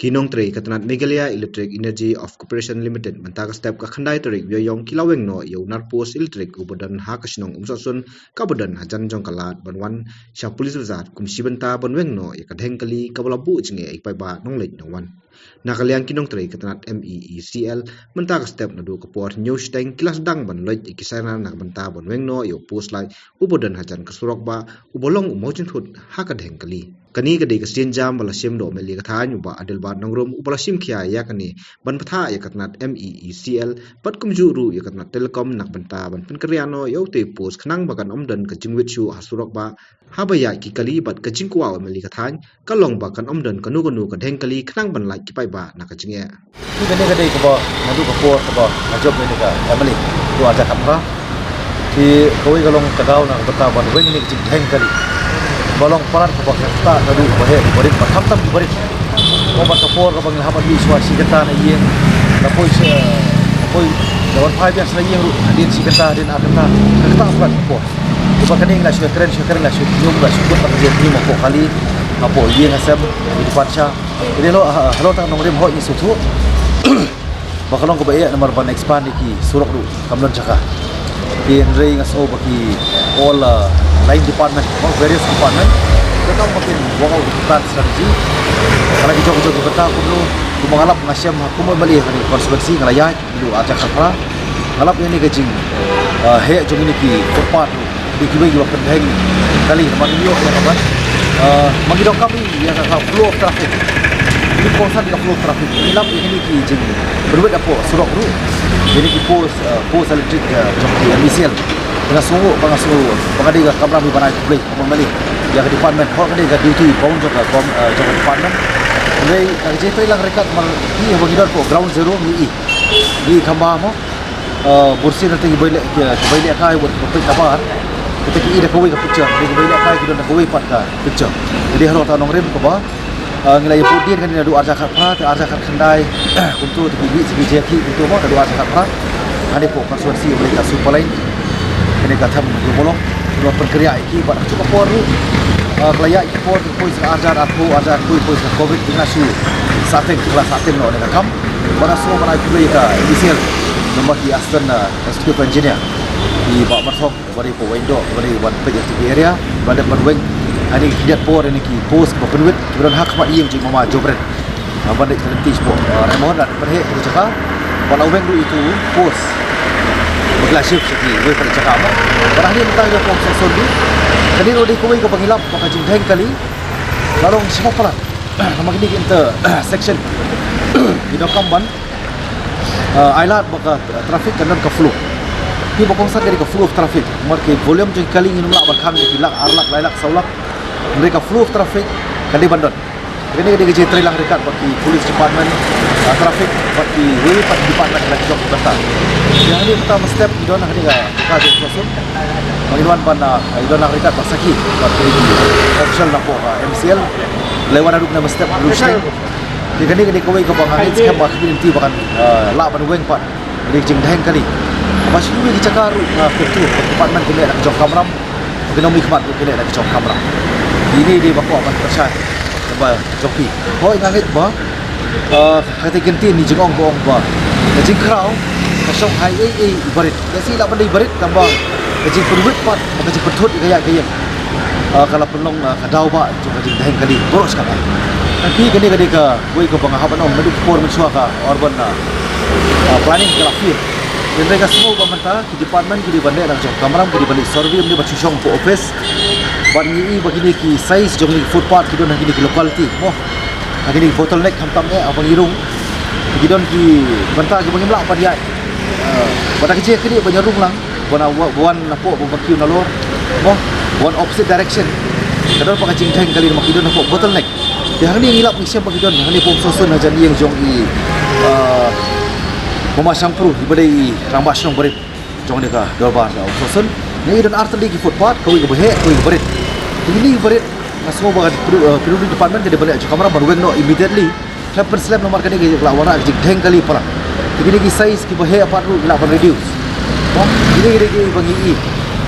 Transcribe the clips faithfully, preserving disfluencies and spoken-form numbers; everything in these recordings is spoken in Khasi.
Ki nongtrei ka tnat Meghalaya Electric Energy of Corporation Limited mynta ka step ka khyndai tarik Ïaïong ki la weng noh ïa u nar post electric uba don ha ka shnong Umsohsun kaba don hajan jong ka lad ban wan sha Police Bazar kum shi bynta ban weng noh ïa ka dheng kali kaba la buh jingeh ïa ki paidbah nongleit nongwan. Na ka liang ki nongtrei ka tnat M E E C L mynta ka step naduh ka por hynñiew shiteng ki la sdang ban loit ïa ki siren na ka bynta ban weng noh ïa u post light uba don hajan ka surok bah uba long u mawjynthut ha ka dheng kali. Kane ka dei ka sienjam ba la shim da u M L A ka thaiñ u Bah Adelbert Nongrum uba la shim khia ïa kane ban bthah ïa ka tnat M E E C L bad kumjuh ruh ïa ka tnat Telecom na ka bynta ban pynkynriah noh ïa utei u post khnang ba kan ym don ka jingwit shuh ha surok bah haba ïaid ki kali bad ka jingkwah u M L A ka thaiñ ka long ba kan ym don kano kano ka dheng kali khnang ban lait ki paidbah na ka jingeh. Kane ka dei kaba naduh ka por kaba nga jop ïa kane ka M L A naduh ar hajar khatphra. Te kawei ka long ka daw na ka bynta ban weng ïa kane ka jingdheng kali ba long palat kaba khraw naduh ba heh ba rit ba khamtam ba rit. Mo ba ka por kaba ngi la hap ban mih shuwa shi kynta na ïing, la poi shi, la poi, la wan phai biang sha ïing ruh hadien shi kynta hadien ar kynta, ka kata palat ka por. Ba kane ngi la shu kren shu kren la shu ñium la shu kut la ka jingñium hapoh kali, hapoh ïing ha sem, ha ki dukan sha. Te halor, ha, halor kata ka nongrim hooid ngi sngewthuh ba ka long kaba eh namar ban expand ïa ki surok ruh kam don jaka. Te hynrei nga sngew ba ki all, uh, line department, all various department, ka tang ba kin work out the plan strategy. Ka la ki jong ki jong ki bynta kumno, kumba nga lap nga shem ha kum u M L A ha kane ka constituency nga la ïaid naduh ar hajar khatphra. Nga lap ïa kane ka jing, uh, heh jong kine ki footpath ruh. Dei kiwei kiba pyndheng kali, ma ngi ïoh ïa ka ban, ah, ma ngi donkam ïa ka, ka flow of traffic. Ngi kongsan ïa ka flow of traffic. Ngi lap ïa kine ki jingpynwit hapoh surok ruh. Kine ki post, ah, post electric, ah, jong ki M E C L. Nga sngew ba nga sngew ba ka dei ka kamram iba nai khublei ha u M L A ïa ka department. Hooid ka dei ka duty bound jong ka, ah, jong ka department. Hynrei ka jingtrei lang ryngkat ma ngi haba ngi don hapoh ground zero ngi i. Ngi i kham bha mo. Uh, bursien te ki bai leh, ki, ki bai leh kai wat ka peit ka bar. Kita ki i da kawei ka picture, ki bai leh kai ki don da kawei pat ka picture. Jadi halor kata ka nongrim kaba, uh, ngi la ïa put dien kane naduh ar hajar khatphra, te ar hajar khatkhyndai kumto, te ki wei ki jia ki kumto mo naduh ar hajar khatphra. Kane hapoh constituency ba leh ka Super Line. Kane ka them Ïewbolong. Ki la pynkynriah ïa ki bad ha kajuh ka por ruh, uh, ka la ïaid ki por, te poi sha ar hajar arphew, ar hajar arphew poi sha covid, te nga shu sah teng, ki la sah teng noh ne ka kam. Bad nga sngew ban ai khublei ïa ka M E C L, namar ki Assistant, uh, Executive Engineer, i Bah Marthong, ba dei hapoh Wahingdoh, ba dei ban peit ïa kine ki area, ba dei ban weng ïa kine ki khyndiat por ïa kine ki post ba pynwit kiba don ha khmat ïing jong i Mama Jobren. Ah, ban dei ka lynti shapoh, ah, Raimahon, la dei ban heh ïa kine ki jaka, ba la weng ruh ïa utu u post ba ki la shift sha kiwei pat ki jaka mo. Bad hangne mynta ïa ka pom sha Sorbi, kane ruh dei kawei kaba ngi lap ba ka jingdheng kali la long shibun palat. Namar kine ki intersection ki donkam ban, uh, ai lad ba ka traffic kan don ka flow. Kiba kongsan ka dei ka flow of traffic. Namar ki volume jong ki kali ngim lah ban khang ki lak, ar lak, lai lak, saw lak. Hynrei ka flow of traffic ka dei ban don. Kane ka dei ka jingtrei lang ryngkat bad ki police department, uh, traffic, bad kiwei pat ki department la ki jong ki bynta. Ïa kane mynta mynstep ngi don ha kane ka jaka jong i Umsohsun. Ba ngi wan ban, uh, ngi don lang ryngkat bad sakhi bad ki official na pdeng, uh, M C L. Lei wan haduh mynstep ruh sdang. Te kane ka dei kawei kaba nga ngeit skhem ba ka community ba kan, ah, lah ban weng pat ïa ka jingdheng kali. Ba shu ïa ki jaka ruh, ah, kyntu ba ki department ki leh da ka jong ka kamram, ba ki nongmihkhmat ruh ki leh da ka jong ka kamram. Ine i dei ba kwah ban pyrshang ba jong phi. Hooid nga ngeit ba, ah, ha kata ka kyntien i jingong ba ong ba ka jingkhraw ka shong ha ei ei i barit. Lehse i lah ban dei barit tangba ka jingpynwit pat bad ka jingpynthut ïa ka ïaid ka ïeng, ah, ka la pynlong, ah, ka daw ba jong ka jingdheng kali baroh shi katta. Te kane ka dei kawei kaba nga hap ban ong naduh ka por mynshuwa ka urban, ah, ah, planning ka la plie. Hynrei nga sngew ba mynta ki department ki dei ban leh na ka jong ka kamram, ki dei ban leit survey, ym dei ban shu shong hapoh office. Bad ngi i ba kine ki size jong kine ki footpath ki don ha kine ki locality mo, ha kine ki bottleneck khamtam eh haba ngi rung, ki don ki bynta kiba ngim lah ban ïaid. Ah, bad da ka jingkyrkieh ba ngi rung lang, ba wan, wan napoh, ba wan kiew nalor mo, wan opposite direction. Ka don pat ka jingdheng kali namar ki don hapoh bottleneck. Te hangne ngi lap ngi shem ba ki don hangne hapoh Umsohsun hajan ïing jong i, ah, Mama Shangpru iba dei i rangbah shnong barit jong kane ka dorbar jong Umsohsun. Ngi don ar tylli ki footpath, kawei kaba heh, kawei kaba rit. Te kine kiba rit nga sngew ba ka P W D, eh, P W D department ka dei ban leh ka jong ka kamram ban weng noh immediately. Khlem pynslem namar kane ka lah wanrah ka jingdheng kali palat. Te kine ki size kiba heh pat ruh ki lah ban reduce. Mo, kine ki dei kiba ngi i.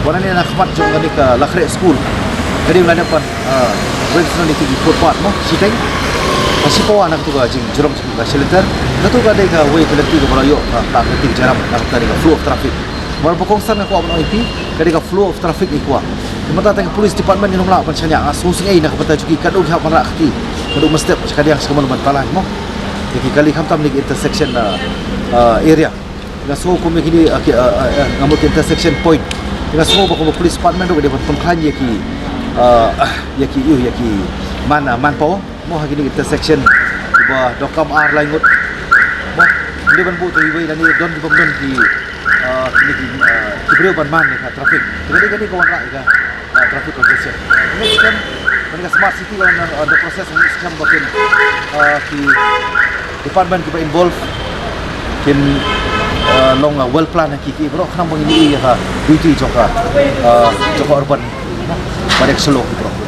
Wat lane na khmat jong kane ka Lakhreh School ka dei ban leh ban, ah, weng shuh na kine ki footpath mo, shiteng. Ka shi pawa na katu ka jingjrong jong ka shelter. Katu ka dei kawei ka lynti kaba la ïoh ka, ka lynti jairam na kata ka dei ka flow of traffic. Namar ba kongsan nga kwah ban ong ïa phi, ka dei ka flow of traffic ngi kwah. Te mynta tang ka police department ngim lah ban shaniah, nga sngewsynei na ka bynta jong ki, katno ki hap ban rah kti, katno mynstep, sha kadiang sha kamon ban palat mo. Ïa ki kali khamtam ne ki intersection, uh, uh, area. Nga sngew kum ïa kine, uh, ki, uh, uh, uh, nga mut ki intersection point. Nga sngew ba kum ka police department ruh ka dei ban pynkhlaiñ ïa ki, uh, uh, ïa ki, ïa ki man, uh, manpower mo ha kine ki intersection ba donkam ar lai ngut mo. Ym dei ban buh tang iwei lane don ki bym don ki, uh, kine ki, uh, ki briew ban man ïa ka traffic. Te ka dei kane ka wanrah ïa ka, uh, traffic congestion. Next time, ban ka smart city on, on the process, next time ba kin, uh, ki department kiba involve kin, uh, long, uh, well plan ha ki ki baroh khnang ba ngin ïoh ïa ka duty jong ka, uh, jong ka urban, uh, ba dei ka slow ki baroh.